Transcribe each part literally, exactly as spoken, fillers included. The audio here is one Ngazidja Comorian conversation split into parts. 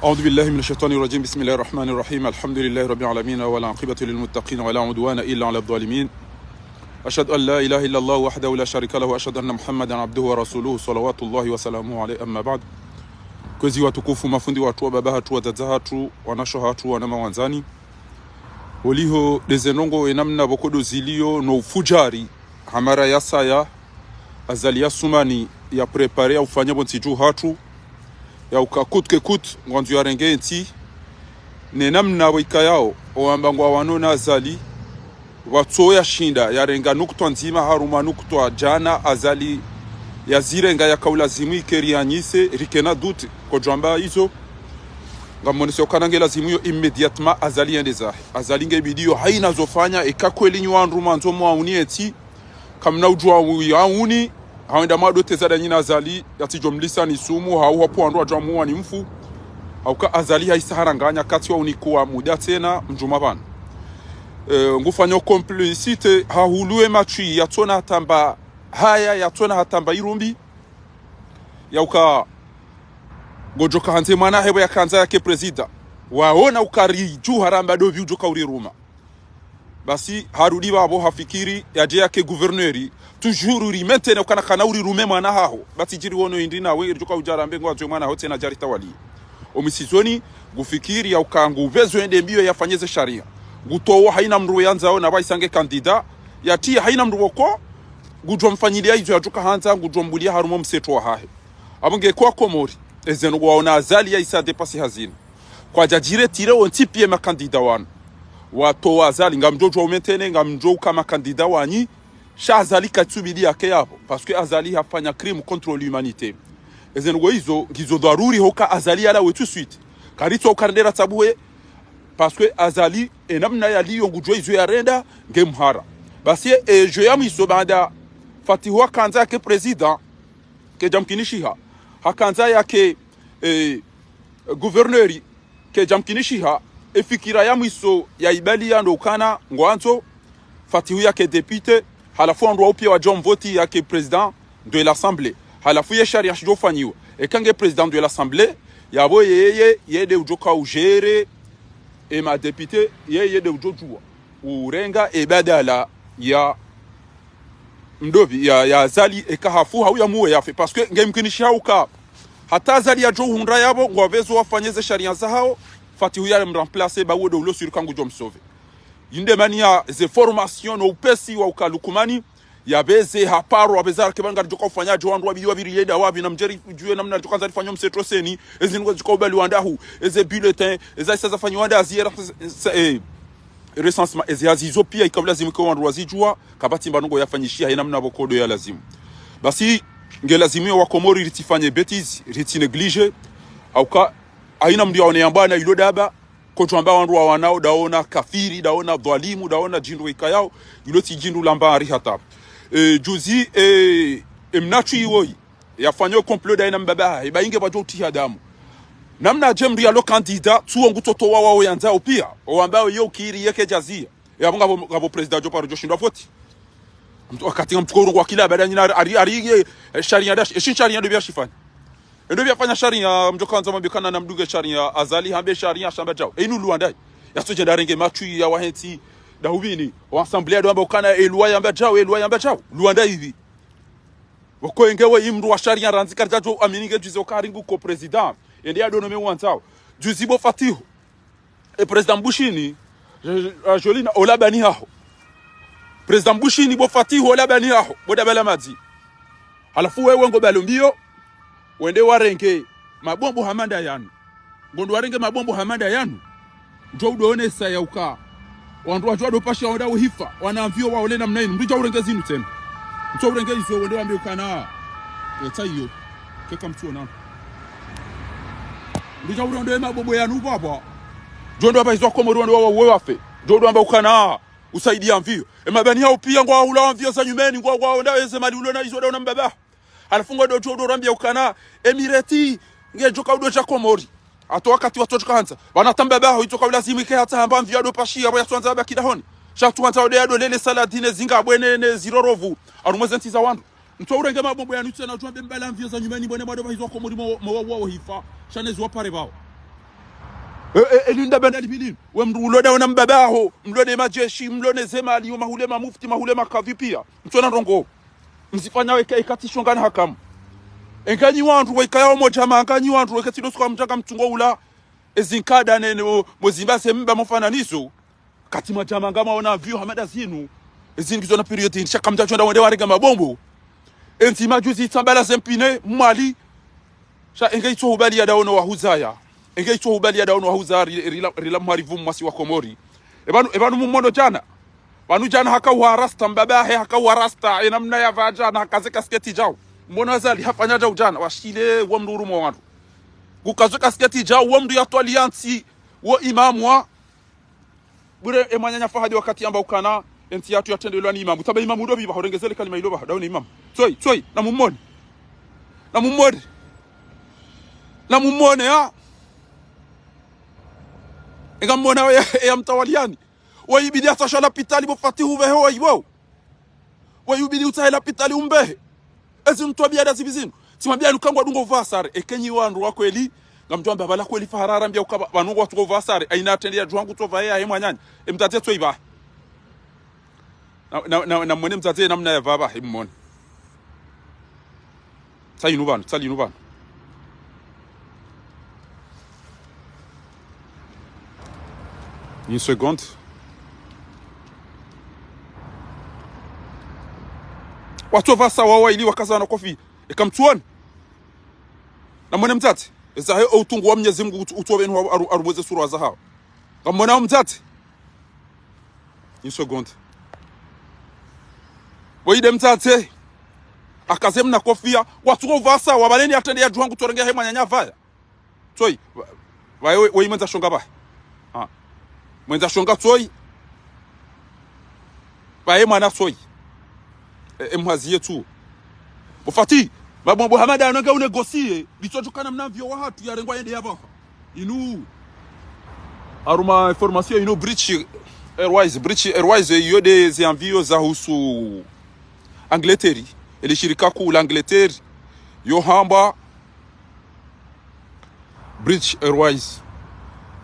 أعوذ بالله من الشيطان الرجيم. بسم الله الرحمن الرحيم. الحمد لله رب العالمين، والعاقبة للمتقين، ولا عدوان إلا على الظالمين. أشهد أن لا إله إلا الله وحده لا شريك له، وأشهد أن محمدا عبده ورسوله، صلوات الله وسلامه عليه، أما بعد. Kwezi watukufu, mafundi watru, wababa hatru, wadzadze hatru, wanashe hatru, wananya wandzani. Oliho ndeze ndrongoo enamna pvoko ndo zilio no ufujari, hamara ya saya, Azali Assoumani ya préparé ya ufanya pvo ntsi dju hatru, ya uka coûte que coûte, ngwandzo yarenge ntsi, ne namna pvo ikayao, owamba ngwawanao na Azali, pvatso yashinda, yarenga nukutwa ndzima harumwa nukutwa djana, Azali yazirenga yaka ulazimu ike rianyise, rikena doute, kodjwamba izo, ngamonese ukana nge lazimu yo immédiatement Azali yende zahe. Azali nge bidiyo haina zofanya, eka kweli nyi wandru mwandzo mwauni ntsi, kamna udjua uyauni, hawenda mwadoteza da nyina Azali, yatsidjo mlisa ni sumu, hau hapvo wandru wadjua muwa ni mfu. Hauka Azali haisa haranganya kati wa unikuwa muda tsena mdjuma pvanu. E, ngufanyo complicité, hahulue matswi, yatsona hatamba haya, yatsona hatamba irumbi, ya uka ngodjoka handze mwana hepvo yakandza yake président. Waona ukari dju haramba ndopvi udjoka uriruma. Basi harudi pvapvo hafikiri yadje yake gouverneur. Toujours uri maintenir ukana kana urirume mwana haho. Basi djiri wono indri nawe, ridjoka udjarambe ngwadzwe mwana haho tsena djari tawali. Omisizoni, ngufikiri ya uka ngupvezo ende mbio yafanye ze sharia. Ngutowa haina mndru yandzao na pvaisa nge candidat. Yati haina mndru pvoko, ngudjwa mfanyilia izo yadjoka handza, ngudjwa mbulia harumwa mseto wahahe. Apvo nge kwa Komori, ezeno ngwaona Azali yaisa dépasser hazina. Kwadjadjire tire wontsi pia makandida wanu. Watowa Azali, ngamdjo djwa umentene, ngamdjo uka makandida wanyi, sha Azali katsubidi yake yapvo, parce que Azali hafanya crime contre l'humanité. Ezeno ngo izo, ngizo dharuri hoka Azali yalawe tout de suite. Karitso ukarendera tsabuhe, parce que Azali, enamna yaliyo ngudjwa izo yarenda, nge mhara. Basi, e, djo ya mwiso baada Fatihu hakandza yake président, kedjamkinishiha. Hakandza yake, e, gouverneur, kedjamkinishiha. Efikira ya mwiso ya ibali ya ndo ukana, ngwandzo, Fatihu yake député, halafu wandru wa upia wadjo mvoti yake président de l'Assemblée. Halafu ye sharia shidjo fanyiwa. Eka nge président de l'Assemblée, yapvo yeye, yende udjoka ugérer, e ma député, yeye nde udjo djua urenga e badala ya mndopvi, ya, ya Azali, eka hafu hau ya muwe yafe. Parce que nge mkinishiha uka hata Azali yadjo hundra yapvo, ngwapvezo wafanye ze sharia zahao, Fatihu ya mremplacer, ba uwo nde ulo sûr ka ngudjo msauver. Inde mani ya ze formation no upesi wa uka Lukumani, yapveze haparo, wapveza rake banga djoka ufanya djo wandru wabidi wabiri yenda wapvi na mdjeri djuwe namna djoka Azali fanyo mseto seni, ezi ndrongoo djoka ubali wandahu, eze bulletin, eza isa zafanyiwa ndazi, era, sa, eh, recensement, ezi hazi izo pia ikao lazimu ke wandru wazidjua, kapvatsi mba ndrongoo yafanyishiha, haina mna pvoko ndo ya lazimu. Basi, nge lazimu ya Wakomori ritsifanye bêtise, ritsi négliger, hauka, haina mndru yaone yamba na ilo daba, kodjwamba wandru wawanao, ndaona kafiri, ndaona dhwalimu, ndaona djindru ikayao, ilo tsi djindru lamba ari hata. E, juzi, e, e mnatswi iwoyi, yafanyo complot ndaye na mbaba, e ba inge pvadjo utiha damu. Namna dje mndru yalo candidat, tsuwo ngutotowa wao yandzao pia, owambao yo ukiri yeke djazia. Yapvo ngapvo, ngapvo président djo paro djo shindwa voti. Mtu wakati ngamtsuko urongoa kila baada nyina ari, ari, e, e, sharia ndashi, e, shin sharia ndo pvia shifanya. Endo pvia fanya sharia, mdjoka handza mwambe kana namdunge sharia, Azali hambe sharia shamba djao. E inu luandai. Yatsodje ndarenge matswi ya wahentsi, ndahupvini. Wa assemblée ndo wamba ukana, e loi yamba djao, e loi yamba djao. Luandai pvi. Pvoko engewe imndru wa sharia randzi karidjadjo amini nge juzi uka haringu ko président. Ende ya dono me wandzao. Juzi bo Fatihu. E président Mbushini, e, e, Jolina, ola bani haho. Président Mbushini, bo Fatihu, ola bani haho, bo dabala madzi. Halafu wewe ngo balo mbio, wende warenge mabombo hama nda yanu. Ngondo warenge mabombo hama nda yanu. Ndjo udo onesa ya uka wandru wadjo wado pasha wandao uhifa, wana mvio waole namna inu. Mndru dja urenge zinu tsena. Mtso urenge izo wende wambe ukana. E, tsa iyo. Keka mtsuona. Mndru dja urondoe mabombo yanu pvapvo. Djo ndo wamba izo Wakomori wandao wa, wa, wafe. Djo ndo wamba ukana usaidia mvio. E mabani yao pia ngwahula mvio za nyumeni, ngwa, ngwa, nda eze mali ulo na izo ndaona mbaba. Halafu ngodo djo ndo rambia ukana Emirati, ngedjoka udo dja Komori. Hata wakati watsodjoka handza. Pvanu hata mbaba haho idjoka ulazimu ike hata hamba mvio ado pashia, pvo yatswandza baki dahoni. Sha tsuwandza ode ado lele saladine zinga bwene ne zirorovu. Harumwa ze ntsi za wandru. Mtso urenge mabombo yanu tsena djo wambe mbala mvio za nyumeni mbwene bado pvahizo Wakomori mo, mo, wa, wa, uhifa. Sha ne ziwapare pvao. E, e, e, linda benda libili. We mndru ulo dawo na mbaba haho, mlo ne madjeshi, mlo ne zemali, wo mahule mamufti, mahule makadhwi piya. Mtsona ndrongo. Mzifanya weka, eka tsi shonga na hakamu. Enganyi wandru weka yawo mojama, enganyi wandru weka tsi ndo suka mtaka mtsungo ula. Ezi nkada nene, o, mozimba ze mba mofananizo. Kati mojama ngamwaona vio hamada zinu. Ezi ngizo na période, shaka mtsatsho nda wende warenge mabombo. Entsi majuzi itsambala ze mpine, Mwali. Sha enge itso hubali ya dawo no wahuzaya. Enge itso hubali ya dawo no wahuzaya ri-, rila, rila mharivu mwasi wa Komori. Epvanu, epvanu mumono djana. Pvanu djana haka uha rasta, mbaba hahe haka uha rasta, enamna yapva djana haka ze kasketi djawo. Mmono Azali, hafanya djawo djana, washile, wo mndru urumwa wandru. Kuka ze kasketi djawo, wo mndru yatwaliya ntsi, wo imamu wa, bure emwananya Fahadi wakati yamba ukana, entsi yatru yatrendelwa ni imamu. Taba imamu ndo pvi pvaho, rengeze le kalima ilo pvaho, dawo ni imamu. Tsoi, tsoi, na mumone. Na mumone. Na mumone, ha? Enga mumona we, eya mtawaliyani. Wayibidi atsasha lapitali bo Fatihu pvehe wayiwo. Wayibidi utsahe lapitali umbehe. Ezi ntwabiya nda zipvi zinu. Tsimwambiya nuka ngwadungo pvwa sare. Ekenyi wandru wa kweli. Ngamdjo amba pvala kweli Fahara harambia uka pva-, pvanu ngwatsuko pvwa sare. Ayina atrende ya djuhangu tsopva ye yahe mwananya. Emdzadze tsoi pvahe. Na, na, na, na mwone mdzadze namna yapva pvahe mumone. Tsayinu pvanu, tsayinu pvanu. Une seconde. Watsopvasa wawa ili wakazana kofi. Eka mtsuone. Na mwone mdzadze. Ezahe o utungu wa Mnyezi Mungu utsu-, utsopvenu aru-, arumweze sura zahawo. Ngamwona o mdzadze. Une seconde. Woyi nde mdzadze. Akaze mna kofiya. Watsuko pvasa, wapvaleni atrende ya djuhangu tsorenge he mwananya pvaya. Tsoi. Pvaye we, we mwendza shonga pvahe. Ha. Mwendza shonga tsoi. Pvaye mwana tsoi. E, e mhazi yetsu. Bo Fati, mabombo hamada anonge unégocier, bitso tukana mna avion wahatru yarengwa yende yapvaha. Inu. Harumwa information inu British Airways, British Airways, iyo nde zi avion zahusu Angleterre, ele shirika kuu la Angleterre, yo hamba British Airways,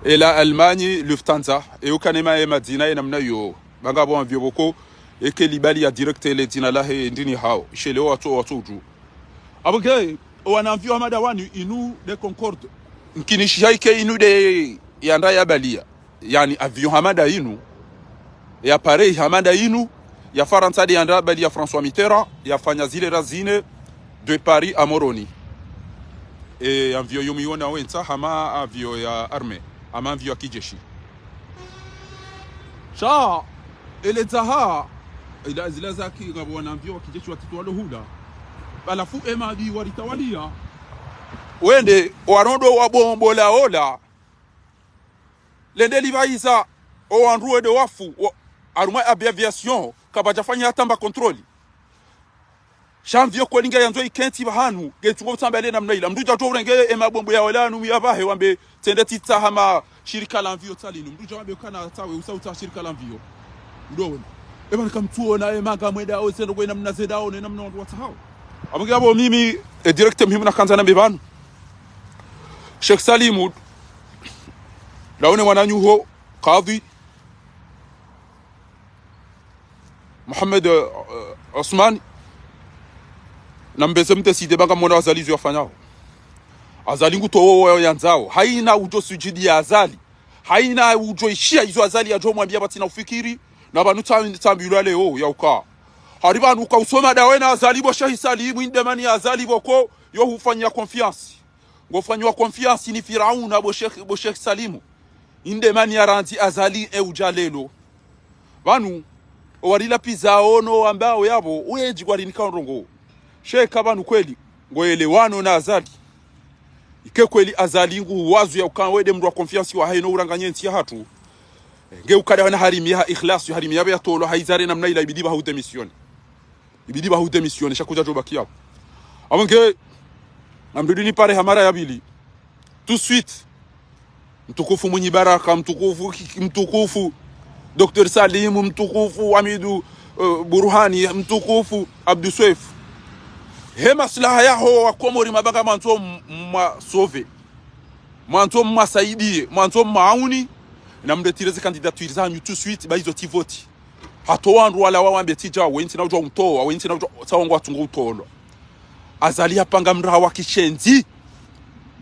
ela Allemagne Lufthansa, e ukana ema, emadzina ye namna yo. Banga bo avion pvoko, eke libali ya direct ele dzina lahe ndini hawo. Ishele watso, watso udju. Apvo nge, owana avion hamada wanu inu nde Concorde. Nkinishi haike inu nde yanda yabaliya. Yaani avion hamada inu, ya appareil hamada inu, ya Farantsa nde yanda baliya François Mitterrand, yafanya zile razine de Paris à Moroni. E avion yo mwiona wentsa hama avion ya armée, hama avion ya kijeshi. Sha, ele dzaha, ila zila zaki ngapvo wana avion wa kijeshi watiti walo hula. Halafu emaadui waritawaliya. Wende, warondo wa bombo la ola. Lende lipvahiza, o wandru wende wafu, wa, harumwa aviation, kapvadjafanya hata mba contrôle. Sha avion kweli nge yandzo ikentsi pvahanu, nge tsungo utsamba ele namna ila. Mndru djadjo urenge emabombo ya wala anu ya pvahe wambe, tsende tsitsaha ma shirika la avion tsalinu. Mndru dja wambe ukana tsawe, usa utsaha shirika la avion. Ndo wena. Eba nika mtsuona, emanga mwenda, o zendo kwe namna zenda, o ne namna wandru watsahawo. Apvo nge apvo mimi, e direct muhimu nakandza nambe pvanu. Sheikh Salimu, laone mwananyuho, kadhwi, Mohamed, eh, Osman, na mbeze mdécider banga mwona Azali zo yafanyao. Azali ngutowo wo yandzao. Haina udjo sujudi ya Azali. Haina udjo ishiya izo Azali yadjo mwambiya pvatsina ufikiri. Na pvanu tsa-, tsambilwa leo ya uka. Hari pvanu uka usoma dawe na Azali bo Sheikh Salimu, indemani ya Azali pvoko, yo hufanya confiance. Ngofanyiwa confiance ni Firauna bo Sheikh, bo Sheikh Salimu. Indemani ya randzi Azali e udja lelo. Pvanu, owarilapviza ono wambao yapvo, uye djigwari nika ndrongo. Sheka pvanu kweli, ngoelewano na Azali. Ike kweli Azali ngu wazu ya uka wende mndru wa confiance wahahe no uranganye ntsi yahatru. Nge ukada wana harimiya ha ikhlas, harimiya pve yatolwa, haizare namna ila ibidi pvahu démissionner. Ibidi pvahu démissionner, sha kudjadjo baki yapvo. Apvo nge, namrudi nipare hamara ya pvili. Tout de suite. Mtukufu Mwinyi Baraka, mtukufu, mtukufu Docteur Salimu, mtukufu Hamidu, eh, Burhani, mtukufu Abdou Soef. He maslaha yaho wa Komori mabanga mwandzo m-, mwa sauver. Mwandzo mmasaidiye, mwandzo mmaauni, na mretire ze candidature zanyu tout de suite, ba izo tsi voti. Hata wandru wala wawambe tsi djawo, wentsi na udjuwa umtowa, wentsi na udjuwa tsawo ngwatsu ngo utolwa. Azali hapanga mraha wa kishenzi,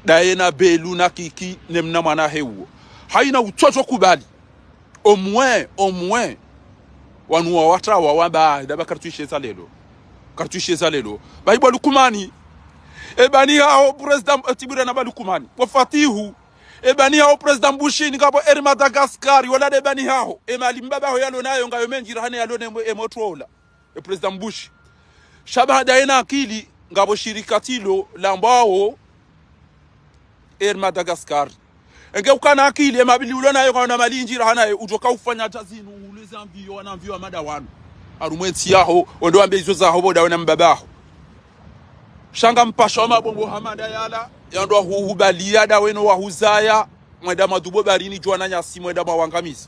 ndaye na Belu na Kiki, ne mna mwana hahe uwo. Haina utsodjo kubali. Omwe, omwe. Wanu wawatra wawamba, ndaba kartwishe za lelo. Kartwishe za lelo. Bahi bo Lukumani. Eba ni haho, président, eh, Tibure na bo Lukumani. Bo Fatihu. Eba ni haho, président Bushini, ngapvo Air Madagascar, wala ndeba ni haho. E mali mbaba haho yalo nayo, ngayo mendji rahana yalo ne mo-, e motro ola. E président Bushi. Sha baada yena akili, ngapvo shirika tsilo, lambwawo, Air Madagascar. Enge ukana akili, e mabili ulo nayo, kana mali indji rahana ye, udjoka ufanya dja zinu, uleze amviyo, wana amviyo wa mada wanu. Harumwa entsi yaho, wendo wambe izo zaho, bo ndawe na mbaba haho. Sha ngampasha wa mabongo hama nda yala, yandro wahuhubaliya ndawe no wahuzaya, mwenda mwadubo barini djuwa na nyasi, mwenda mwawangamiza.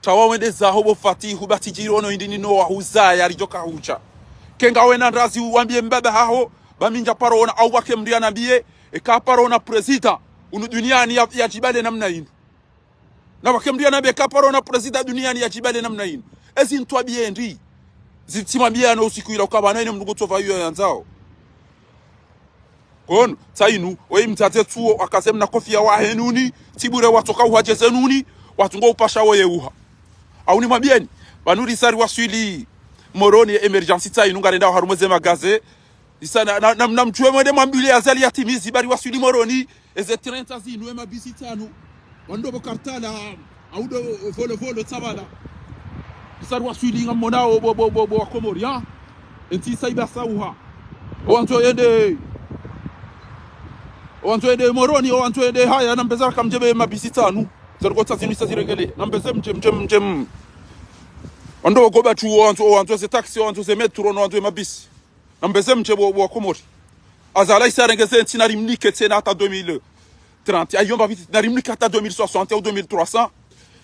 Tawa wende zaho bo Fatihu, ba tsi djiri ono indri ni no wahuzaya, ridjoka hudja. Kenga wena ndrazi uwambiye mbaba haho, ba mi ndja paro ona, au wake mndru yanambiye, eka paro ona président, unu duniani ya, ya djibale namna inu. Na wake mndru yanambiye, eka paro ona président duniani ya djibale namna inu. Ezi ntwabiye ndri, zitsimwambiye ano usiku ila ukaba na ine mndru ngutsova iyo yandzao. Kono, tsa inu, oyi mdzadze tsuwo, akaze mna kofiya wahe nuni, Tibure watsoka uha djeze nuni, watsungo upasha woye uha. Au nimwambiyeni, pvanu risa riwaswili Moroni, émergence tsa inu ngarendao harumwa ze magaze, risa na, na, na, na mdjuwe mwende mwambiliye Azali yatimizi, ba riwaswili Moroni, eze train tsa zinu, e mabisi tsanu. Wandru bo Kartala, au ndo Volo Volo tsabala. Isa riwaswili ngammonao bo, bo, bo, bo wa Komori, ha? Entsi isa ibasa uha. Owandzo yende. Owandzo yende Moroni, owandzo yende haya, na mbeza rakamdjebe mabisi tsanu. Zariko tsa zinu isa ziregele. Na mbeze mdje, mdje, mdje, m-. Wandru bo Goba tsu, owandzo, owandzo ze taxi, owandzo ze métro, no owandzo e mabisi. Na mbeze mdje bo, bo wa Komori. Azali isa rengeze entsi na rimnike tsena hata deux mille trente. Ayo mba pviti na rimnike hata deux mille soixante au deux mille trois cents.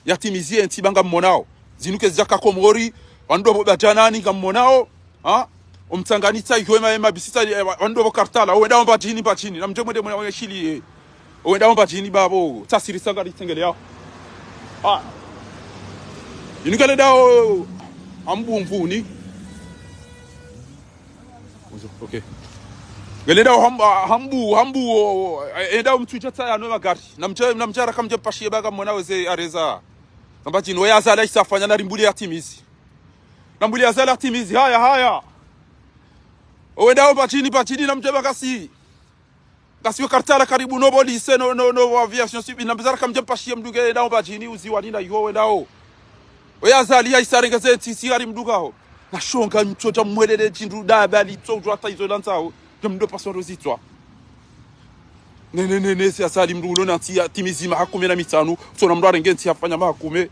Yatimizi entsi ba ngammonao. Zinu kazidjaka Komori, wandru bo Badjanani ngammonao. Ha? Omtsangani tsa iho ema, ema bisi tsa, eh, wa-, wandru bo Kartala, owendao Mbadjini, Mbadjini. Na mdje mwende mwende shili, eh. Owendao Mbadjini babo, tsa siri sanga litsengele yao. Ha. Inu ngalendao, Hambu Mvuni. Bonjour, ok. Ngalendao Hambu, Hambu, Hambu, o, o, endao Mtsudje tsa yanu magari. Na mdje, na mdje rakamdje pashiye ba ngammonao ze areza. Na Mbadjini, oya Azali isa fanya na rimbuli yatimizi. Na mbuli Azali yatimizi, haya, haya. Owendao Mbadjini, Mbadjini na mdje ba ngasi. Ngasi we Kartala karibu no bo lycée no, no, no aviation civile. Na mbeza rakamdje mpashiye mdru nge endao Mbadjini uziwani na iho wendao. Oya Azali ya isa rengeze entsi isi hari mdru ngaho. Na shonga mtsodja mwelele djindru daba litso udjwa hata izo landzao. Dje mdru paswa ndo zitswa. Ne, ne, ne, ne, si Azali mdru ulo na ntsi ya timizi maha kume na mitsanu. Tsona mdru arenge ntsi yafanya maha kume.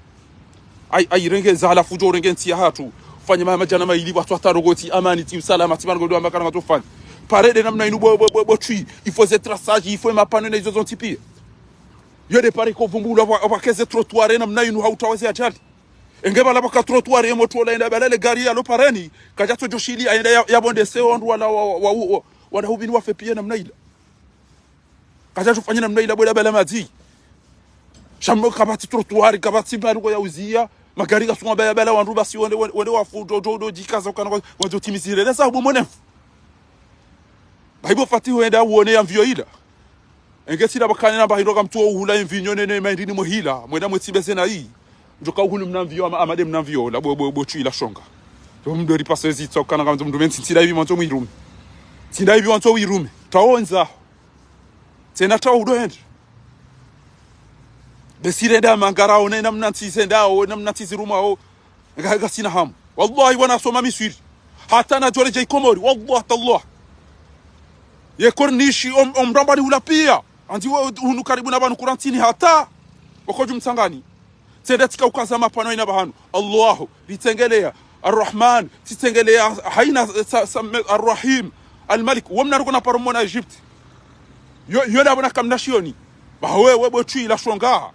Ayi, ayi, renge za halafu djo urenge ntsi yahatru. Ufanye ma-, madjana mayili, watru wataro ngotsi, amani, tsi usalama, tsi pvanu ngodo amba kana ngatsofanya. Parede namna inu bo, bo, bo, bo, twi. Il faut ze traçage, il faut mapano na izo zontsi piya. Yo nde pare ko vumbulwa, wa, wakeze trottoir namna inu hautaweze ajali. Enge bala baka trottoir ye motro la enda bala le gari yalo pareni, kadja tso djo shili, ayenda ya, ya bondese wandru wala wa, wa, wa, wa, wala hubini wafe piya namna ila. Kadja tufanye namna ila bwela bala madzi. Sha mno kapvatsi trottoir, kapvatsi marugo ya uziya, magari kasunga baya bala wandru basi wende, wende, wende wafu, djo, djo, djo, djikaza ukana kwa, wadjo timizire. Lesa hubo mwenefu. Bahi bo Fatihu wenda uone ya mvio ila. Enge tsila bakane na bahi ndoka mtsu uhula mvinyo nene maindini mwe hila. Mwenda mwetsi beze na hii. Ndjoka uhulu mna mvio, ama, ama nde mna mvio, la bo, bo, bo tsu ila shonga. Djo mdori pase zitswa ukana kwa mdru mentsi ntsila hivi mwandzo mwirume. Ntsila hivi mwandzo wirume. Taonza. Tsena tsa udo hende. Besi renda mangara one namna ntsi zendao, namna ntsi zirumao. Nga, ngasina hamu. Wallahi wana soma Miswiri. Hata na djole dja i Komori. Wallahi tallah. Ye kornishi om, omramba ni ula piya. Andzi wo hunu karibu na pvanu kurantsini hata. Wakodju mtsangani. Tsende tsika ukaza mapvano ina pvahanu. Allahu, litsengeleya. Arrahman, tsitsengeleya. Haina sa, sa, me, Arrahim. Almalik. Womna ruko na paro mona Egypte. Yo, yo na bona kamna shioni. Bawe, we, bo tsu ila shonga.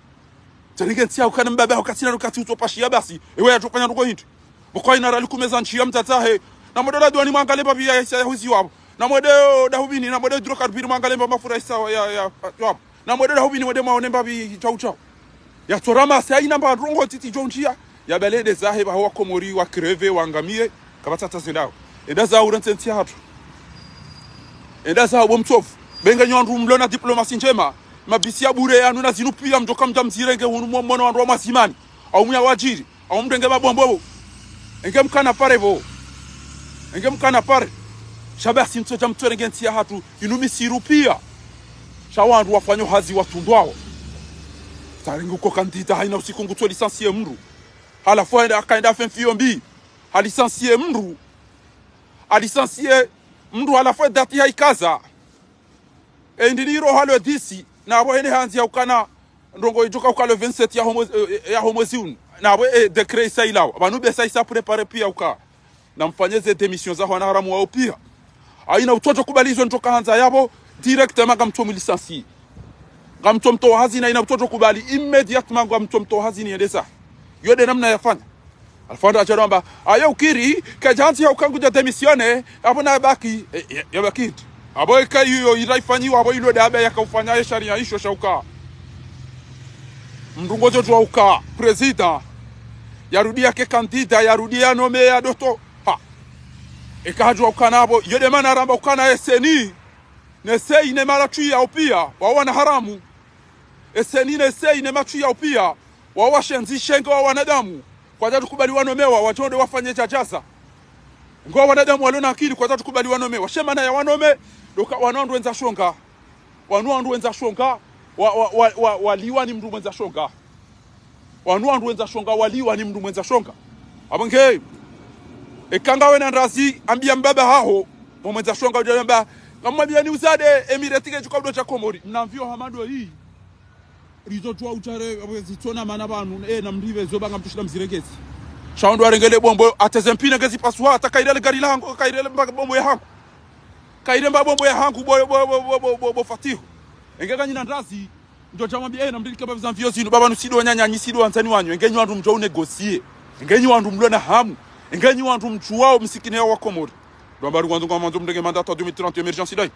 Tsarike ntsi yaho kana mbaba yaho katsina rukatsi utso pashiya basi. Ewe yatsofanya ruko hindri. Boko ina rali kumeza ntsi ya mtata he. Na mwede la duwani mwangale mba piya isa ya huzi wabo. Na mwede, o, dahubini, na mwede hydrocarbure mwangale mba mafura isa ya, ya, ya, ya. Na mwende na hupvini mwende mwaone mbapvi tshau tshau. Yatsorama si haina mba ndrongo ntiti djo ndjia. Yabale ende zahe pvaho wa Komori wa kreve wa ngamiye. Kapvatsi hata zendao. Enda zaho rantsi ntsi yahatru. Enda zaho bo mtsovu. Be nge nyi wandru mlo na diplomasi ndjema. Mabisi ya bure yanu na zinu pia mdjoka mdja mzirenge hunu mwo mwono wandru wa mwazimani. Au mwa wadjiri. Au mrenge mabombo bo. Enge mkana pare bo. Enge mkana pare. Sha basi mtsodja mtsorenge ntsi yahatru. Inu misiru pia. Sha wandru wafanyao hazi watsundrwao. Tsaringu ko kandida haina usiku ngutso licencier mndru. Halafu haenda hakaenda hafe mfiyo mbi. Ha licencier mndru. Ha licencier mndru halafu dati haikaza. E ndini iro halo disi. Na abo hene handzi ya ukana ndrongo idjoka uka le vingt-sept ya ho mwezi, eh, ya ho mwezi unu. Na abo, eh, décret isa ilawa. Pvanu be sa isa préparer pia uka. Na mfanye ze démission za hwana haramu wao pia. Haina utsodjo kubali izo ndjoka handza yabo, directement ngamtso mu licencier. Ngamtso mtowa hazini, haina utsodjo kubali, immédiatement ngamtso mtowa hazini yende zahe. Yo nde namna yafanya. Alfanda hadja hamba, aye ukiri, kadja handzi ya uka ngudja démissionner, abo na yabaki, eh, eh, yabaki. Abo eka iyo ira ifanyiwa, abo ilo nde aba yaka ufanya ye sharia isho sha uka. Mndru ngodjo djuwa uka, président, yarudi yake candidat, yarudi ya nommé ya doto. Ha. Eka hadjuwa ukana abo, yo nde mana ramba ukana ye CENI, ne CEI ne malatwi yao pia, wao wana haramu. E CENI ne CEI ne malatwi yao pia, wao washenzi sha nge wao wanadamu. Kwadja tsukubali wanomewa, wadjo nde wafanye djadjaza. Nge wao wanadamu walo na akili, kwadja tsukubali wanomewa. She mana ya wanome, ndo uka wanu wandru wendza shonga. Wanu wandru wendza shonga, wa, wa, wa, wa, waliwa ni mndru mwendza shonga. Wanu wandru wendza shonga, waliwa ni mndru mwendza shonga. Abo nge, eka ngawe na ndrazi, ambia mbaba haho, mwa mwendza shonga, udja yamba, ngamwambia ni uzade, Emirati nge djuka udo dja Komori. Mna mvio hama ndo hii. Rizo twa utare, abo zitsona mana pvanu, eh, na mrive zo ba ngamtsushila mziregezi. Sha wandru warenge le bombo, hata ze mpine ngezi pasuha, hata kaire le gari lahangu, kaire le mba bombo yahangu. Kaire mba bombo yahangu, bo, bo, bo Fatihu. Enge nganyi na ndrazi, ndo dja mwambia, eh, na mrilike mbapvi za mvio zinu, baba nu sido wananya, nyi sido wandzani wanyu, enge nyi wandru mdjo u négocier, enge nyi wandru mlo na hamu, enge nyi wandru mdjuwao msikini ya wa Komori. Ndo amba ri wandzo ngwa mwandzo mrenge mandat wa deux mille trente émergence dai.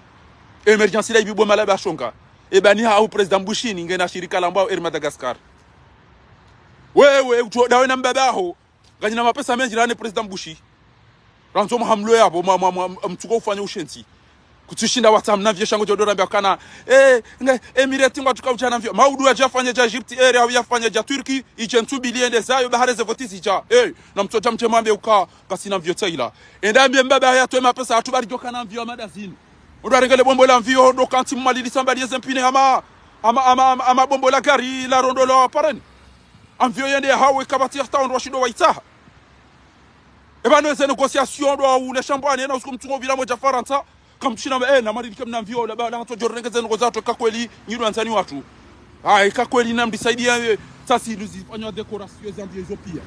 Émergence dai bibwe malaba shonga. Eba ni hau président Bushini, nge na shirika lambwao Air Madagascar. Wewe, utso dawe na mbaba haho, nganyi na mapesa mendji rane président Bushi. Randzo mhamlo yabo, mwa, mwa, mwa, mtsuko ufanye ushenzi. Kutsushinda watsa mna mvio sha ngodjo dorambia kana, eh, nge, Emirati ngwa tsuka udja na mvio. Maudu yadja fanye dja Egypte Air, au yafanye dja Turquie, idje ntsu mbili yende zayo, bahare ze voti zidja. Eh, na mtsodja mdje mwambe uka, ngasina mvio tsaila. Enda ambie mbaba yatowe mapesa, hatru bari djoka na mvio hama ndazinu. Ndo arenge le bombo la mvio, ndo kantsi mwalilisa mbali yeze mpine hama, hama, hama, hama, hama bombo la gari la rondo la pareni. Amvio yende hawe kapvatsi hata wandru washindo waitsaha. Eba no eze négociation ndo ule shambwani, ena usiku mtsungo uvira mwedja Farantsa, kamtsushina, eh, na marilike mna mvio, la, la, la, hatso djorenge ze négociation, ka kweli, nyi ndo wandzani watru. Ayi, ka kweli na mrisaidia, eh, sasi ndo zifanywa décoration za mvio izo pia.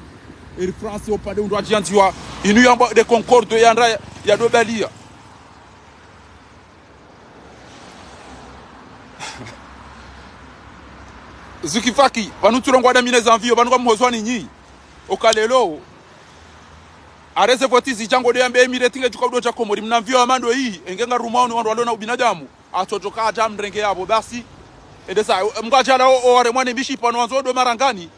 Air France, opvande undru adjiandziwa, inu yambwa de Concorde yandra ya, ya dobalia. Zukifaki, pvanu tsurongoa damine za mvio, pvanu kamhozwa ni nyi. Oka lelo, areze voti zidja ngo de yambe Emirati nge djuka udo dja Komori, mna mvio hama ndo hii, enge ngarumao ni wandru walo na ubinadamu. Hatso djoka hadja mrenge yabo, basi. Ende sa, mngu adjala o, o, ware mwane bishi pvanu wandzo do marangani.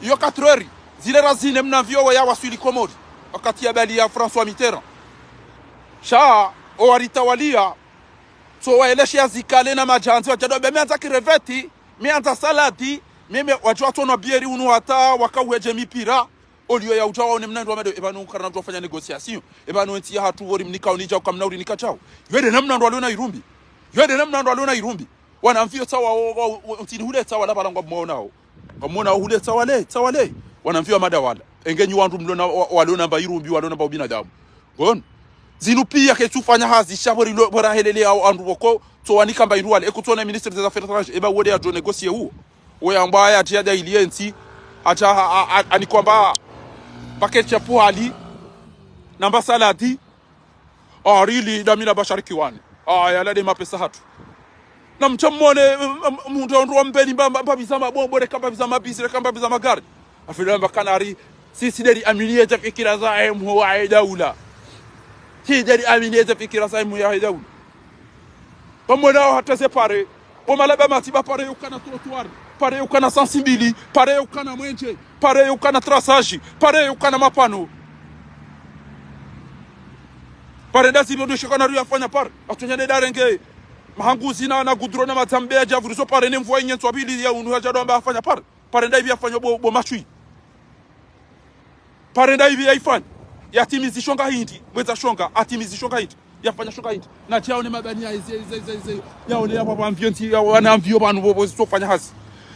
Iyo quatre heures, zile razine mna mvio we ya waswili Komori. Wakati ya bali ya François Mitterrand. Sha, o waritawalia, tso waeleshe ya zikale na madjandzi, wadjado be miandza kireveti, miandza saladi, mimi wadjo watsonwa bieri unu hata, waka uwedje mipira, olio ya udja waone mna ndo wa mado, eba no karana udjo fanya négociation, eba no ntsi yahatru wori mnika unika uka mna urinika chao. Yo de namna ndo walo na irumbi. Yo de namna ndo walo na irumbi. Wana mvio tsawa, o, o, o, ntini hule tsawa la pvala ngwa mwonao. Ngamwona hule tsawa le, tsawa le. Wana mvio wa madawala. Enge nyi wandru mlo na, wa, walo na mba irumbi, walo na mba ubinadamu. Bon. Zinu pia ketsufanya hazi, sha bori lo, bora helele hao wandru woko, tso wanika mba iru wale. Eku tsona ministre des affaires étrangères, eba wode ya djo négocier uwo. Oya amba ya tia da ili entsi, ata ha, ha, ha, ani kwamba paquet ya puhali, na mba saladi, ah, rili, damina bashari kiwani. Ah, yala de mapesa hatru. Na mtsa mwone, m-, m-, mndru ondro wa mbeni mba, mba, mba biza mabombo, reka mba biza mabisi, reka mba biza magari. Afila mba kanari, si, si deri amini yeze fikira za M O A daula. Si deri amini yeze fikira za M O A daula. Pamwona hata ze pare. Bo malaba matiba, pare ukana trottoir, pare ukana sensibilité, pare ukana mwenje, pare ukana traçage, pare ukana mapano. Pare nda zipvi ndo shikana ruyafanya pare. Atsonya ne darenge. Mahanguzi na, na gudro na madzambe ya djavurizo pare ne mvua inyentswa pvili ya unu ya djado amba afanya pare. Pare nda ipvi afanya bo, bo mashui. Pare nda ipvi yaifanya. Yatimizi shonga hindri. Mwedza shonga. Atimizi shonga hindri. Yafanya shonga hindri. Na tsi yaone mabani ya ize, ize, ize, ize. Yaone ya papa mvio ntsi, ya wana mvio pvanu bo, bo, zofanya hazi.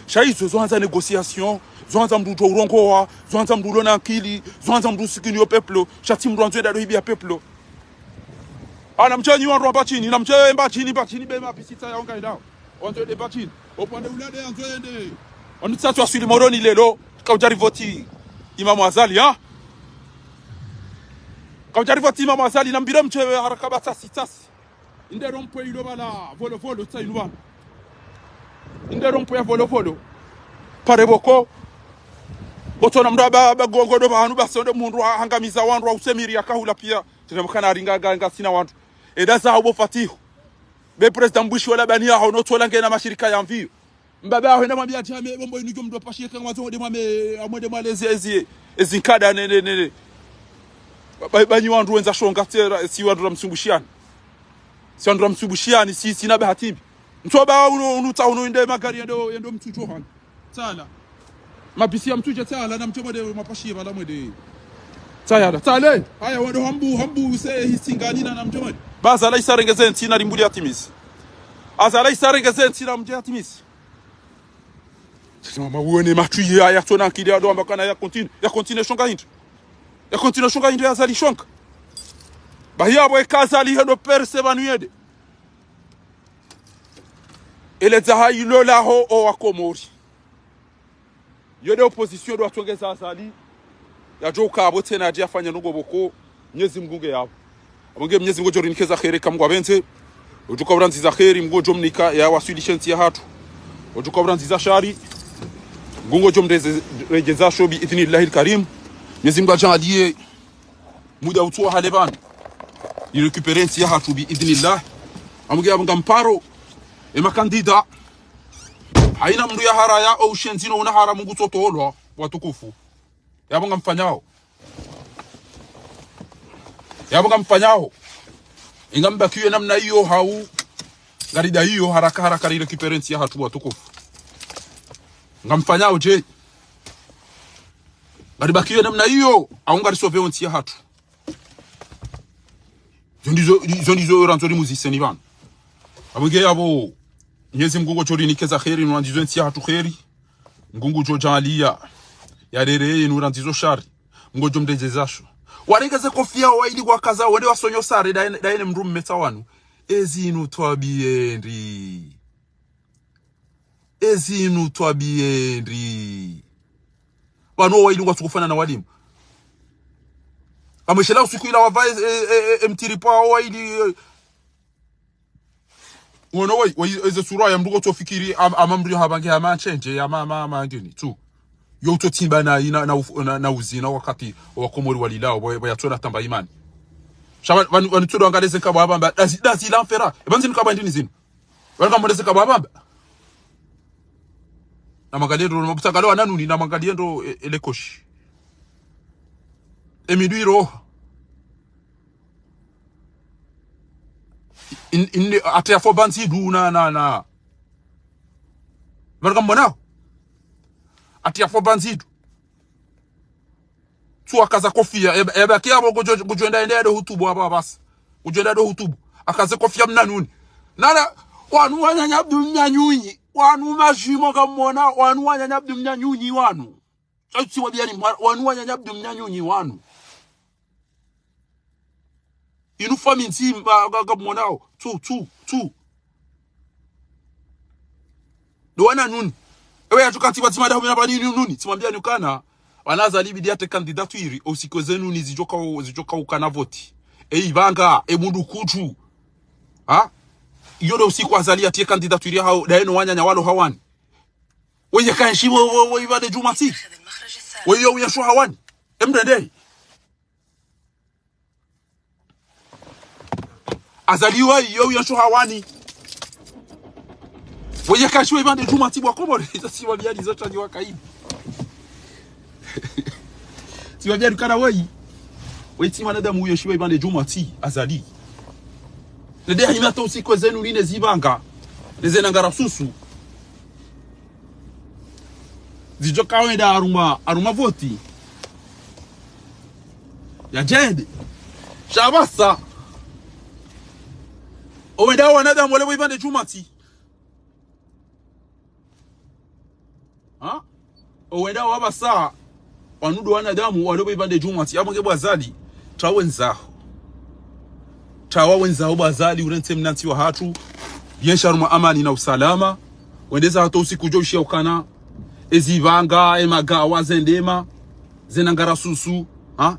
Sha izo, zohandza négociation. Zohandza mndru udjo urongowa. Zohandza mndru ulo na akili. Zohandza mndru usikini yo peuple. Sha tsi mndru andzo enda do hibi ya peuple. Ana mdjenyi wandru wa Mbadjini, na mdje Mbadjini, Mbadjini be mabisi tsa yaonga endao. Wandzo ende Mbadjini. Opvande ula nde yandzo ende. Wanu tsatsu waswili Moroni lelo, kaudjari voti Imamu Azali, ha? Kaudjari voti Imamu Azali, na mbire mdje haraka ba tsasi, tsasi. Inde rompwe ilo bala, volo, volo, tsa inu bana. Inde rompwe ya volo, volo. Pare boko. Otsona mndru aba, aba gongo do bahanu basi onde mundru wa hangamiza wandru wa usemiri ya kahula pia. Tsena mkana aringa nga, nga sina wandru. Eda za habo Fatihu. Be président Bush wala bani yaho no tsola ngena mashirika ya mvio. Mbaba yaho enda mwambia ati ame, bombo inu djo mndru apashiye kanga mwazo mwende mwame, amwende mwale ezi, ezi, ezi nkada ne, ne, ne, ne. Ba, ba, banyi wandru wendza shonga tsera, si wandru ra msumbushiani. Si wandru ra msumbushiani, si, si na bahati mbi. Ntsoba unu, unu tsa unu inde magari yendo, yendo mtsudjo hanu. Tsala. Mabisi ya mtsudje tsala na mtsomode mapashiye bala mwende. Tsayala. Tsale. Haya, wando hambu, hambu se hisingani na, na mtsomode. Ba Azali isa rengeze ntsi na limbuli yatimizi. Azali isa rengeze ntsi na mdje yatimizi. Sisi mama uone matwi ya, ya tsona akili ya ndo amba kana ya continue. Ya continue shonga hindri. Ya continue shonga hindri ya Azali shonga. Bahi yabo eka Azali hendo perse pvanu yende. Ele dzaha ilo laho o Wakomori. Yo nde opposition ndo watsongeza Azali. Yadjo uka abo tsena adje afanya nongo boko. Mnyezi Mngu nge yabo. Abo nge Mnyezi Mngu djo rinikeza kheri ka Mngu apvendze. Odjo uka urandziza kheri, Mngu djo mnika ya waswilishe ntsi ya hatru. Odjo uka urandziza shari, Mngu djo mreze, rejeza sho bi idhnillahil karim. Mnyezi Mngu adjaaliye muda utsowa hale pvanu. Irécupérer ntsi ya hatru bi idhnillah. Abo nge abo ngamparo. E makandida. Haina mndru ya haraya o ushenzi no una haramu ngutsotolwa, watukufu. Yabo ngamfanyao. Yabo ngamfanyao. Inga mbakiwe namna iyo hau. Ngarida iyo haraka haraka rirécupérer ntsi ya hatru watukufu. Ngamfanyao dje. Ngaribakiwe namna iyo, au ngarisauver ntsi ya hatru. Zo ndizo, zo ndizo randzo rimuziseni pvanu. Abo nge yabo, Mnyezi Mngu ngodjo rinikeza kheri, nurandzizo ntsi ya hatru kheri. Mngu ngudjo djaaliya, yarere yenu randzizo shari. Mngu djo mrejeza sho. Warengeze kofia waili wakaza, wende wasonyo sare, daene, daene mndru mmetsa wanu. Ezinu twabiya ndri. Ezinu twabiya ndri. Pvanu waili ngwatsukufanana na walimu. Amweshela usiku ila wava e, e, e, e, mtiripo waili, e. Wono wai, wai, eze sura ya mndru ngotsofikiri, am-, ama mndru ya habange, ama nchenje, ama, ama, ama ngeni, tu. Yo utsotimba na, na, na, uf-, na, na uzina wakati, Wakomori walilao, bo, bo yatsona tamba imani. Sha, wani, wani tsodo angaleze nkabwa abamba, dazi, dazi la mfera. Ebanzi nkabwa ndini zinu. Wala kamweleze kabwa bamba. Na mangaliendo, na mabutangalo ananuni, na mangaliendo, e, elekoshi. Emidwiro. In, in, ate afo banzidu na, na, na. Wala kamwona. Ate afo banzidu. Tsu akaza kofia, e, e, baki abo ngudjo, ngudjo enda, enda, enda hutubu abo abasi. Ngudjo enda, enda hutubu. Akaze kofia mnanuni. Nana, wanu wananya Abdu Mnyanyunyi. Wanu majimo kamwona, wanu wananya Abdu Mnyanyunyi wanu. Sha tsi wabiani mwa-, wanu wananya Abdu Mnyanyunyi wanu. Inu fami ndzima, nga, nga mwonao. Tsu, tsu, tsu. Ndo wana nuni. Ewe yatsuka tsi pvadzima dahu mina pvani inu nuni. Tsimwambia nukana. Wana Azali bidi yatre candidature. Osiko ze nuni zidjoka u-, zidjoka ukana voti. E ibanga, e mundu kutru. Ha? Iyo ndo usiku Azali yatrie candidature ya hao. Daye no wananya walo hawani. Weye kanshi wo, wo, wo ibade djuma si. Weye uyasho hawani. Emrende. Azali wa iyo uyasho hawani. Woyi kashiwa ipvandre djumwa ntsi bwa Komori. Izo tsi wambiyani izo tsanyi wakaidi. Tsi wambiyani kana woyi. Woyi tsi mwanadamu uyo shiwa ipvandre djumwa ntsi Azali. Nende hanyima hata usiku ezenu nine zipvanga. Neze nangara susu. Zidjo kawenda harumwa, harumwa voti. Ya djende. Sha pvasa. Owenda wanadamu wale wo ipvandre djumwa ntsi. Ha? Owenda wapvasa, wanu ndo wanadamu, walo pvo ipvandre djumwa ntsi, apvo nge bo Azali, tsawe ndzaho. Tsawa wendzaho bo Azali, urentse mna ntsi wahatru, yensha harumwa amani na usalama, wendeza hata usiku udjo ushiya ukana, ezipvanga, emagawa, zendema, zenangara susu, ha?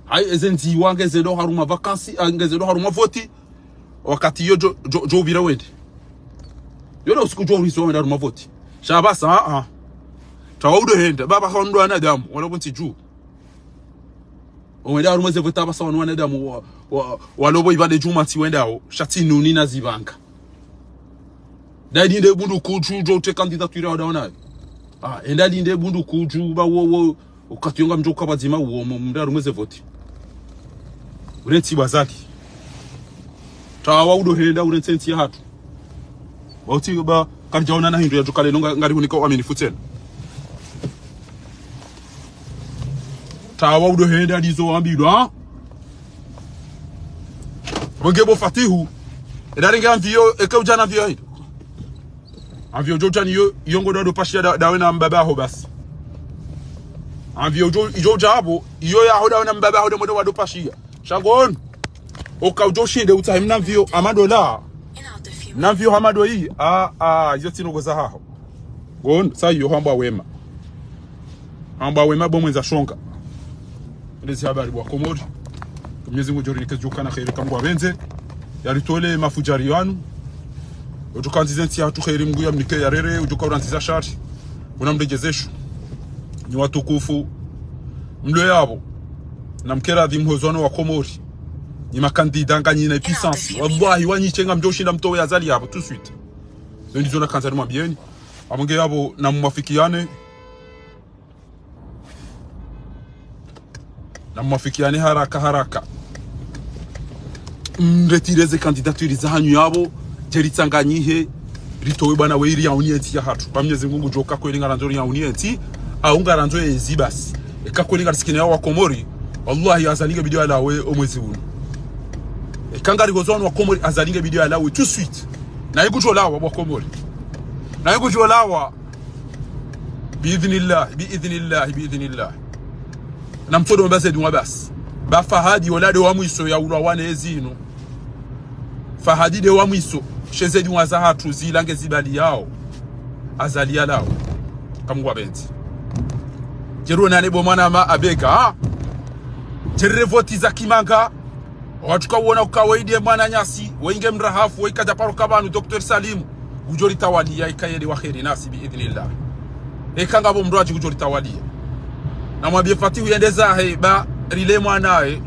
Hayi, eze ndziwa ngezendo harumwa vacances, ah, ngezendo harumwa voti. Wakati iyo djo, djo, djo upvira wende. Iyo na usiku djo uriso wende harumwa voti. Sha pvasa, ah, ah. Tsawa udo henda, pvapvasa wanu ndo wanadamu, wala pvo ntsi dju. Owenda harumwa ze voti pvasa wanu wanadamu, wa, wa, walo pvo ipvandre djumwa ntsi wendao, sha tsi nuni na zipvanga. Nda linde bundu kudju, djo utse candidature ya wada wanayo. Ah, enda linde bundu kudju, ba wo, wo, wakati yonga mdjo uka pvadzima uwo, mo, mndru harumwa ze voti. Urentsi bo Azali. Tsawa udo henda, urentse ntsi yahatru. Ba utsi, ba, karidjaona na hindru yadjo kale nonga, ngari hunika uaminifu tsena. Tsawa udo henda, ndizo wambilwa, ha? Wenge bo Fatihu. Enda renge avion, eke udja na avion hindru. Avion udjo udja niyo, iyo ngo ndo wado pashiya nda, ndawe na mbaba haho basi. Avion udjo, idjo udja apvo, iyo yaho ndawe na mbaba haho nde mwendo wado pashiya. Sha ngo onu. Oka udjo ushinde utsahe mna avion hama ndo la. Mna avion hama ndo iyi. Ah, ah, izo tsi ndrongoo zahaho. Ngo onu, sa iyo hamba wema. Hamba wema bo mwendza shonga. Ndezi habari bo wa Komori. Mnyezi Mungu djo rinike djo kana kheri kamwe ngwapvendze. Yaritole mafudjari yanu. Udjo kandzize ntsi yahatru kheri Mungu yamnike yarere, udjo kaurandziza shari. Una mredjezesho. Nyi watukufu. Mlo yapvo. Na mkera dhi mhozo wanu wa Komori. Nyi makandida nganyina puissance. Wallahi, wanyi tsenga mdjo ushinda mtowe Azali yapvo, tout de suite. Zo ndizo nakandza nimwambiyeni. Apvo nge yapvo na mwafikiane. Na mwafikiane haraka haraka. Mretire ze candidature zahanyu yapvo, dje ritsanganyihe, ritowe bwana we iri yauni entsi yahatru. Ba Mnyezi Mungu ngudjo ka kweli ngarandzo ri yauni entsi, au ngarandzo ezi basi. Eka kweli ngarisikine ya wa Komori, wallahi Azali nge bidi yalawe omwezi unu. Eka ngarihozo wanu wa Komori, Azali nge bidi yalawe tout de suite. Na ikudjo lawa bo wa Komori. Na ikudjo lawa. Biidhnillah, biidhnillah, biidhnillah. Na mtsodo mba ze dua basi. Ba Fahadi ola nde wa mwiso ya ulwa wane ezinu. Fahadi nde wa mwiso. She ze dua zahatru zila nge zibali yao. Azali yalawe. Kamwe ngwapvendze. Dje ronane bo mwana ma abega, ha? Dje rire voti za kimanga. Watru kawona uka woyi nde mwananyasi, woyi nge mrahafu, woyi kadja paro ka pvanu, Docteur Salimu, ngudjo ritawaliya, ika yende wa kheri nasi, biidhnillah. Eka ngapvo mndru wadji ngudjo ritawaliya. Na mwambiye Fatihu yende zahe, ba rile mwanaye,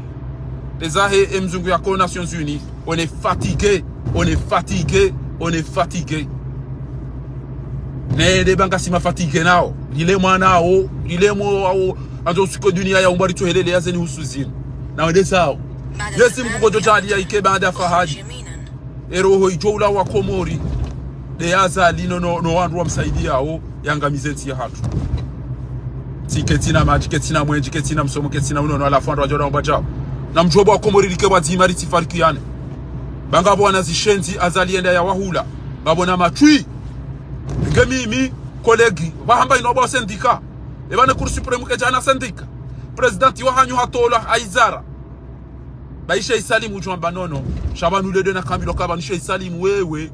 nde zahe e mzungu yako Nations Unies, on est fatigué, on est fatigué, on est fatigué. Nende ba ngasi ma fatigué nao, rile mwanao, rile mo wao, andzo usiku dunia yaumbwa ritsohelele ya zeni husu zinu. Na wende zao. Yesi mkuko djo tali ya ike baada Fahadi. Eroho idjo ula wa Komori. Nde Azali no, no, no wandru wamsaidiyao, yangamize ntsi yahatru. Tsi ketsina madji, ketsina mwendje, ketsina msomo, ketsina unono, halafu wandru wadjo ula umba djao. Na mdjuwe bo wa Komori rike pvwadzima ritsifarikiyane. Ba ngapvo wana zishenzi Azali yenda yawahula. Ngapvo na matwi. Nge mimi, collègue, pvahamba inu amba wa syndicat. Epvane Cour suprême kedjana syndicat. Président wahanyu hatolwa, Aizara. Ba ishe Isalimu udjo amba nono. Sha pvanu lede na kambilwa ka pvanu ishe Isalimu wewe.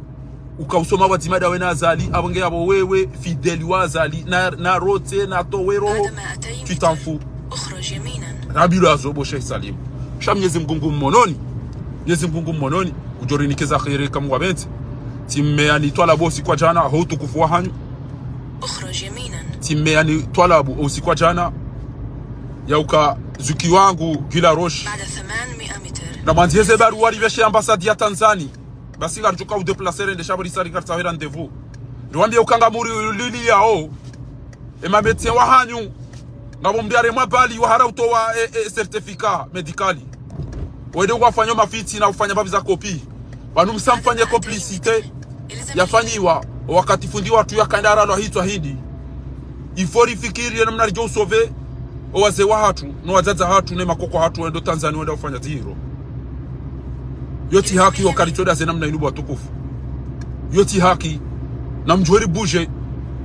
Uka usoma pvwadzima ndawe na Azali, apvo nge yapvo wewe, fidèle wa Azali, na, na rote, na towe roho, tu t'en fous. Rabilwa zo bo ishe Isalimu. Sha Mnyezi Mungu ngu mhononi. Mnyezi Mungu ngu mhononi. Udjo rinike za kheri kamwe ngwapvendze. Tsi mmeya ni twalabu usiku wa djana, ho utukufu wahanyu. Tsi mmeya ni twalabu usiku wa djana. Ya uka zuki wangu, Gila Roche. Na mwandzihe ze baruwa ripveshe ambassade ya Tanzanie. Basi ngaridjo ka udéplacer rende sha pvo risa ringaritsahe rendez-vous. Riwambie uka ngamuri lili yao. E ma médecin wahanyu. Ngapvo mndru yaremwa bali wahara utowa e, e certificat médical. Wende uwafanya mafitsi na ufanya mbapvi za copie. Pvanu msamfanye complicité yafanyiwa. Wakati fundi watru yakandara lwa hitswa hindri. Il faut rifikiri ye namna ridjo usauver owazee wahatru, no wadzadze wahatru, ne makoko hatru, wendo Tanzania, wenda ufanya zihiro. Yo tsi haki, yo karitsoda ze namna inu bo watukufu. Yo tsi haki. Namdjuwe ribuje.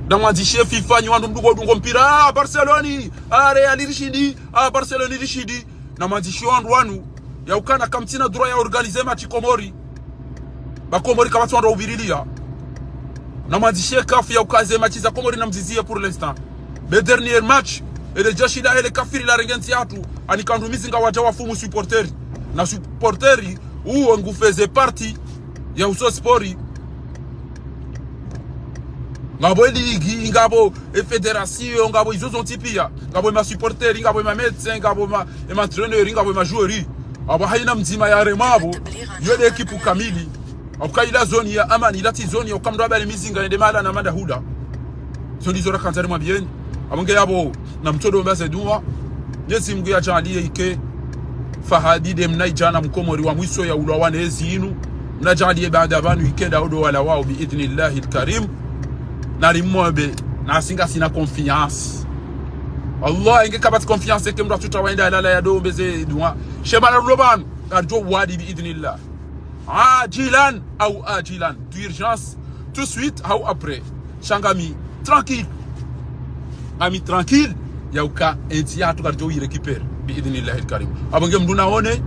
Namwandzishe FIFA nyi wandru mdungo dungo mpira. Ah, Barcelone. Ah, Real rishindi. Ah, Barcelone rishindi. Namwandzishe wandru wanu. Ya ukana kamtsina droit ya organiser match Komori. Ba Komori kapvatsi wandru wa uvirilia. Namwandzishe CAF ya uka ze match za Komori namzizie pour l'instant. Be dernier match, ele jeshi la ele kafiri larenge ntsi yahatru, ani kandru mizinga wadja wafumu supporter. Na supporter, uwo ngu faisait partie ya uso sport. Ngapvo e ligue, ngapvo e fédération, ngapvo izo zontsi pia, ngapvo e ma supporter, ngapvo e ma médecin, ngapvo ma, e ma entraîneur, ngapvo e ma joueur. Apvo haina mdzima yaremwa apvo, yo nde ekipu kamili. Apvo ka ila zone ya amani, ila tsi zone ya uka mndru abale mizinga yende mahala na manda hula. Zo ndizo rakandza rimwambieni. Apvo nge yapvo, namtsodo mbaze dua. Mnyezi Mungu yadjaaliye ike Fahadi nde mnaidjana mkomori wa mwiso ya ulwa wane ezi inu. Mnadjaaliye baada pvanu ike nda odo wala wao bi idhnillahi lkarim. Narimombe, nasi ngasina confiance. Allah, inge kapvatsi confiance eke mndru atsuta waenda alala yado mbeze dua. Shemana rulo pvanu, ngaridjo wadi bi idhnillah. Adjilan au adjilan. D'urgence, tout de suite, au après. Sha ngami tranquille. Ngami tranquille. Ya uka entsi yahatru karidjo uirécupérer. Bi idhnillahi lkarim. Apvo nge mndru naone.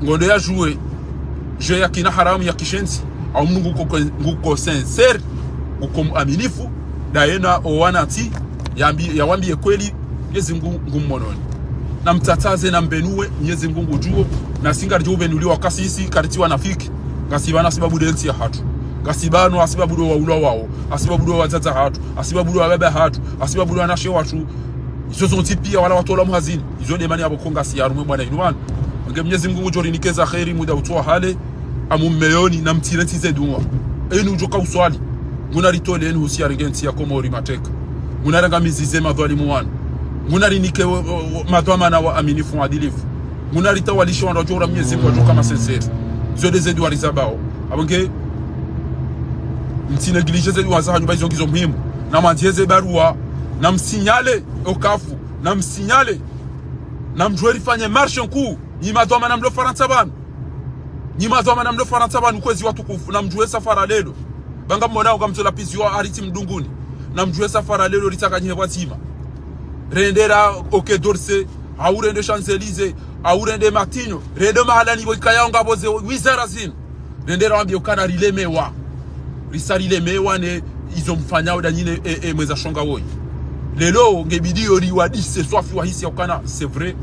Ngondo ya jouer. Jeu ya kina haramu ya kishenzi. Au mndru nguko, nguko sincère. Nguko mwaminifu. Ndaye na owanantsi. Yambi, yawambiye kweli. Mnyezi Mungu ngummononi. Namtsatsaze nambenuwe, Mnyezi Mungu ngudjuo, nasi ngaridjo ubenuliwa kasisi, karitsi wanafiki. Ngasi pvanu hasibabu nde ntsi yahatru. Ngasi pvanu hasibabu ndo waulwa wao, hasibabu ndo wadzadze hatru, hasibabu ndo wababa hatru, hasibabu ndo wanashe watru. Izo zontsi pia wala watolwa muhazini. Izo nde mana yapvo ko ngasi harumwa e bwana inu pvanu. Nge Mnyezi Mungu ngudjo rinikeza kheri muda utsowa hale, amu mmeyoni namtsire ntsi ze dua. Enu udjo ka uswali. Nguna ritole enu husi yarenge ntsi ya Komori mateka. Nguna rangamizize madhwalimu wanu. Nguna rinike wo, wo, wo, madhwamana waaminifu, waadilifu. Nguna ritawalishe wandru wadjo ura Mnyezi Mungu wadjo ka ma sincère. Zo nde ze dua rizabao. Apvo nge mtsi négligé ze dua zahanyu ba izo ngizo muhimu. Namwandzize barua. Namsinyale o CAF. Namsinyale. Namdjuwe rifanye marche nkuu. Nyi madhwamana mlo Farantsa pvanu. Nyi madhwamana mlo Farantsa pvanu kwezi watukufu, namdjuwe safari lelo. Ba ngammonao ngamtsola piziwa haritsi mdunguni. Namdjuwe safari lelo ritsakanyihe pvwadzima. Rende ra Quai d'Orsay, au rende Champs-Élysées, au rende Matignon, rende mahala ni pvo ikayao ngapvo ze wizara zinu. Rende rawambiye ukana rilemewa. Risa rilemewa ne izo mfanyao nda nyine e, e, mweza shonga woyi. Lelo nge bidi yo riwadise swafi wahisi ya ukana, c'est vrai.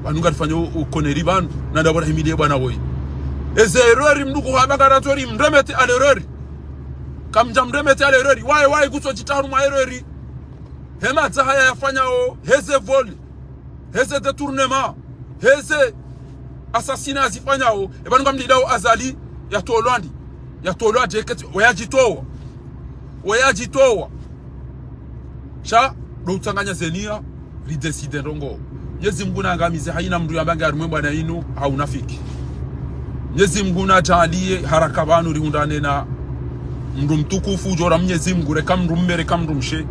Pvanu ngarifanya o, o connerie pvanu, na ndapvo rahimiliye bwana woyi. Eze erreur mndru kuhamba ngarandzo rimremete à l'erreur. Kamdja mremete à l'erreur. Waye, waye kutso djitaru mwa erreur. He madza haya yafanyao, heze vol. Heze détournement, heze assassinat yazifanyao, e pvanu ngamlindao Azali yatolwa ndi, yatolwa djeketi, weyadjitowa. Weyadjitowa. Sha, ndo utsanganya zenia, ridécide ndrongo. Mnyezi Mungu nangamize, haina mndru yamba nge harumwa e bwana inu, ha unafiki. Mnyezi Mungu nadjaaliye haraka pvanu rihundrane na mndru mtukufu, udjo ura Mnyezi Mungu, reka mndru mme, reka mndru mshe,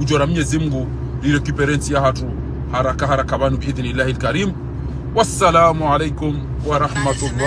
udjo ura Mnyezi Mungu, rirécupérer ntsi yahatru, haraka, haraka pvanu, bi idhnillahi lkarim. Wassalamu alaikum wa rahmatullah.